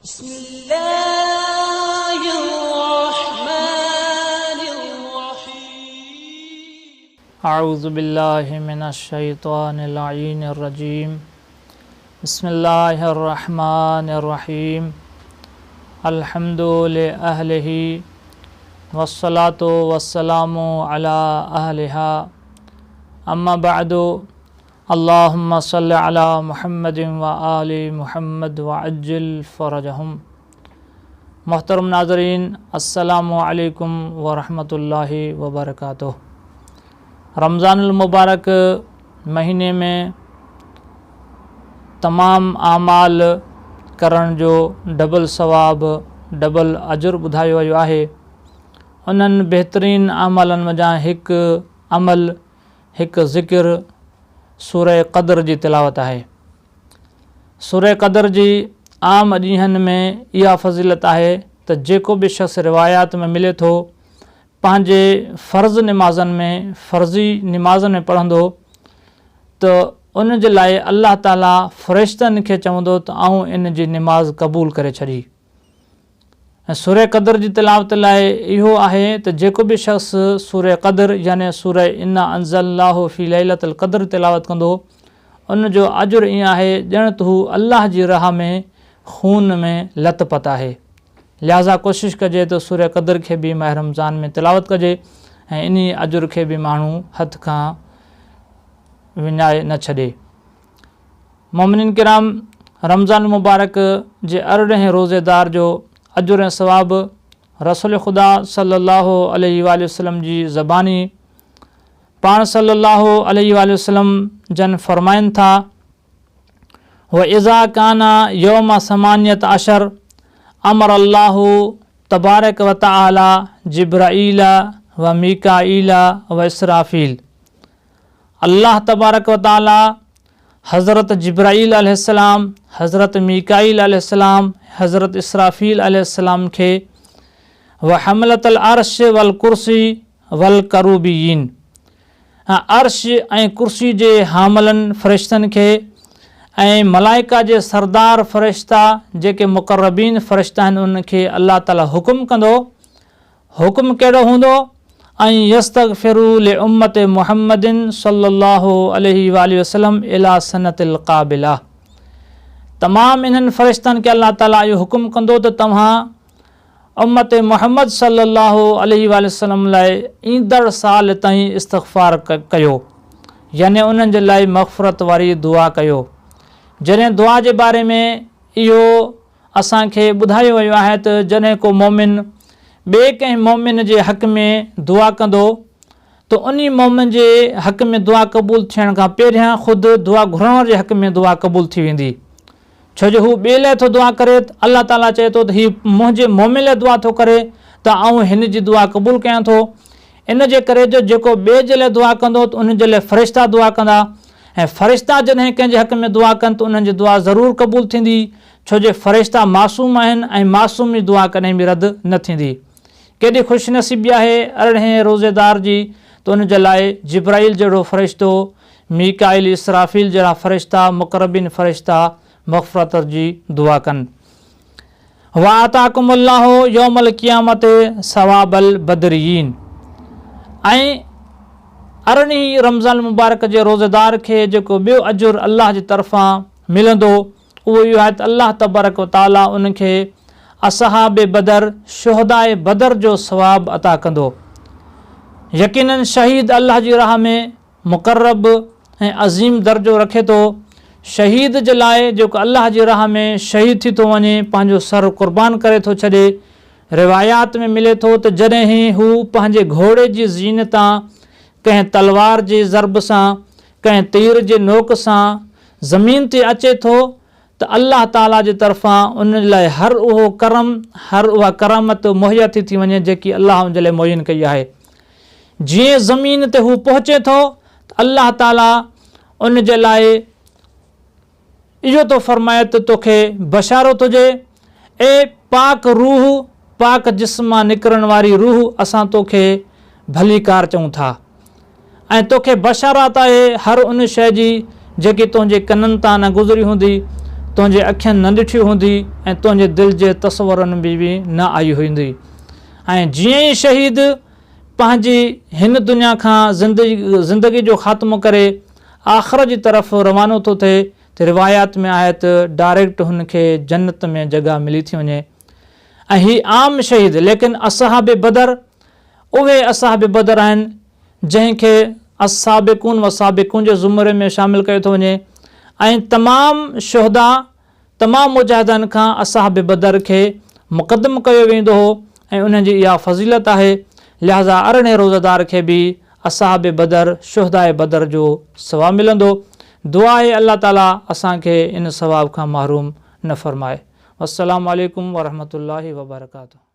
بسم الله الرحمن الرحيم. اعوذ بالله من الشيطان اللعين الرجيم بسم الله الرحمن الرحيم الحمد لأهله والصلاة والسلام علي اهلها اما بعد اللهم صل علي محمد وآل محمد وعجل فرجهم محترم ناظرين السلام عليڪم ورحمة الله وبرڪاته رمضان المبارڪ مهيني ۾ تمام اعمال ڪرڻ جو ڊبل ثواب ڊبل اجر ٻڌايو ويو آهي انهن بهترين اعمالن منجهان هڪ عمل هڪ ذڪر سورة قدر جي تلاوت آهي. سورة قدر جي عام ڏينهن ۾ اها فضيلت آهي ته جيڪو به شخص روايات ۾ ملي ٿو پنهنجي فرض نمازن ۾ فرضي نمازن ۾ پڙهندو ته ان جي لاء الله تعالي فرشتن کي چوندو ته آئون ان جي نماز قبول ڪري ڇڏي. ۽ سورة قدر جي تلاوت لاء اهو آهي ته جيڪو به شخص سورة قدر يعني سورة انا انزلناه في ليلة القدر تلاوت ڪندو ان جو اجر ائين آهي ڄڻ ته هو الله جي راهه ۾ خون ۾ لت پت آهي. لهٰذا ڪوشش ڪجي ته سورة قدر کي به ماه رمضان ۾ تلاوت ڪجي ۽ انهي اجر کي به ماڻهو هٿ کان وڃائي نه ڇڏي. مؤمنين ڪرام! رمضان المبارڪ جي ارڙهين روزيدار جو اجر ۽ ثواب رسول خدا صلّي اللّٰه عليه واٰله وسلّم جي زباني پاڻ صلّي اللّٰه عليه واٰله وسلّم جن فرمائن ٿا، واذا ڪان يوم ثمانية عشر امر الله تبارڪ وتعالي جبرائيل وميڪائيل واسرافيل الله تبارڪ و تعالي حضرت جبرائيل عليه السلام، حضرت ميڪائيل عليه السلام، حضرت اسرافيل عليه السلام کي وحملة العرش والڪرسي والڪروبيين ۽ عرش ۽ ڪرسي جي حاملن فرشتن کي ۽ ملائڪه جي سردار فرشتا جيڪي مقربين فرشتا آهن انهن کي الله تعالي حڪم ڪندو حڪم ڪهڙو هوندو؟ ان يستغفروا لامة محمد صلي الله عليه واٰله وسلم الي سنة القابله تمام انهن فرشتن کي الله تعالي اهو حڪم ڪندو ته توهان امت محمد صلي الله عليه واٰله وسلم لاء ايندڙ سال تائين استغفار ڪيو يعني انهن جي لاء مغفرت واري دعا ڪيو جڏهن دعا جي باري ۾ اهو اسان کي ٻڌايو ويو آهي ته جڏهن ڪو مؤمن ٻئي ڪنهن مؤمن جي حق ۾ دعا ڪندو ته انهي مؤمن جي حق ۾ دعا قبول ٿيڻ کان پهريان خود دعا گهرڻ واري جي حق ۾ دعا قبول ٿي ويندي ڇو جو هو ٻئي لاء ٿو دعا ڪري ته الله تعاليٰ چئي ٿو ته هي منهنجي مؤمن لاء دعا ٿو ڪري ته آئون هن جي دعا قبول ڪيان ٿو ان جي ڪري جو جيڪو ٻئي جي لاء دعا ڪندو ته ان جي لاء فرشتا دعا ڪندا ۽ فرشتا جڏهن ڪنهن جي حق ۾ دعا ڪن ته انهن جي دعا ضرور قبول ٿيندي، ڇو جو فرشتا معصوم آهن ۽ معصوم جي دعا ڪڏهن به رد نه ٿيندي. ڪيڏي خوش نصيبي آهي ارڙهين روزيدار جي ته ان جي لاء جبرائيل جهڙو فرشتو، ميڪائيل، اسرافيل جهڙا فرشتا، مقربين فرشتا مغفرت جي دعا ڪن. وآتاڪم الله يوم القيامة ثواب البدريين ۽ ارڙهين رمضان المبارڪ جي روزيدار کي جيڪو ٻيو اجر الله جي طرفان ملندو اهو اهو آهي ته الله تبارڪ وتعالي ان کي اصحاب بدر، شهداء بدر، جو ثواب عطا ڪندو. يقيناً شهيد الله جي راهه ۾ مقرب ۽ عظيم درجو رکي ٿو. شهيد جي لاء جيڪو الله جي راهه ۾ شهيد ٿي ٿو وڃي پنهنجو سر قربان ڪري ٿو ڇڏي. روايات ۾ ملي ٿو ته جڏهن هو پنهنجي گهوڙي جي زين تان ڪنهن تلوار جي ضرب سان ڪنهن تير جي نوڪ سان زمين تي اچي ٿو ته الله تعاليٰ جي طرفان ان لاء هر اهو ڪرم هر اها ڪرامت مهيا ٿي ٿي وڃي جيڪي الله ان جي لاء معين ڪئي آهي. جيئن زمين تي هو پهچي ٿو ته الله تعاليٰ ان جي لاء اهو ٿو فرمائي ته توکي بشارت هجي، اي پاڪ روح، پاڪ جسم مان نڪرڻ واري روح اسان توکي ڀليڪار چئون ٿا ۽ توکي بشارت آهي هر ان شيء جي جيڪي تنهنجي ڪنن تان نه گذري هوندي، تنهنجي اکين نه ڏٺي هوندي ۽ تنهنجي دل جي تصورن ۾ به نه آئي هوندي ۽ جيئن ئي شهيد پنهنجي هن دنيا کان زندگي جو خاتمو ڪري آخرت جي طرف روانو ٿو ٿئي ته روايات ۾ آهي ته ڊائريڪٽ هن کي جنت ۾ جڳهه ملي ٿي وڃي ۽ هي عام شهيد ليڪن اصحاب بدر اهي اصحاب بدر آهن جنهن کي السابقون والسابقون جي زمري ۾ شامل ڪيو ٿو وڃي ۽ تمام شهداء تمام مجاهدن کان اصحاب بدر کي مقدم ڪيو ويندو هو ۽ انهن جي اها فضيلت آهي لهذا ارڙهين روزه دار کي به اصحاب بدر شهداء بدر جو ثواب ملندو دعا آهي الله تعالي اسان کي ان ثواب کان محروم نه فرمائي والسلام عليڪم ورحمة الله وبرڪاته.